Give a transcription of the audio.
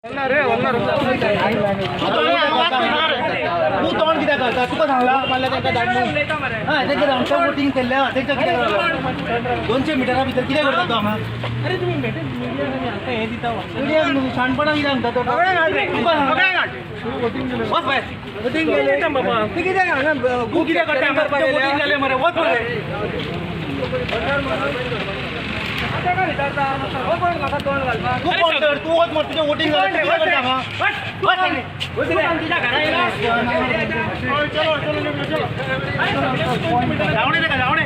तूं तोंड कित्याक घालता? तुका सांगला मारल्या तांकां धाड न्हू. हा, तेंका धाडून वोटींग केल्लें आहा, तेंकां कित्याक लागला? 200 मिटरा भितर कितें करता तूं हांगा? अरे तुम्ही भेटेल मीडिया हे दिता. मिडियाक न्हू, शाणपणां कित्याक सांगता तो? तुका सांगला. वच भायर. वोटींग केलें बाबा. तूं कित्याक हांगा? तूं कित्याक करता हांगा? तुजें वोटींग जालें मरे, वच मरे. तूं कोण तर? तूं वच मरे, तुजें वोटींग जालें, तूं कितें करता हांगा? वच हांगा. तुझ्या घरा येयला. धांवणे ताका, धांवणे.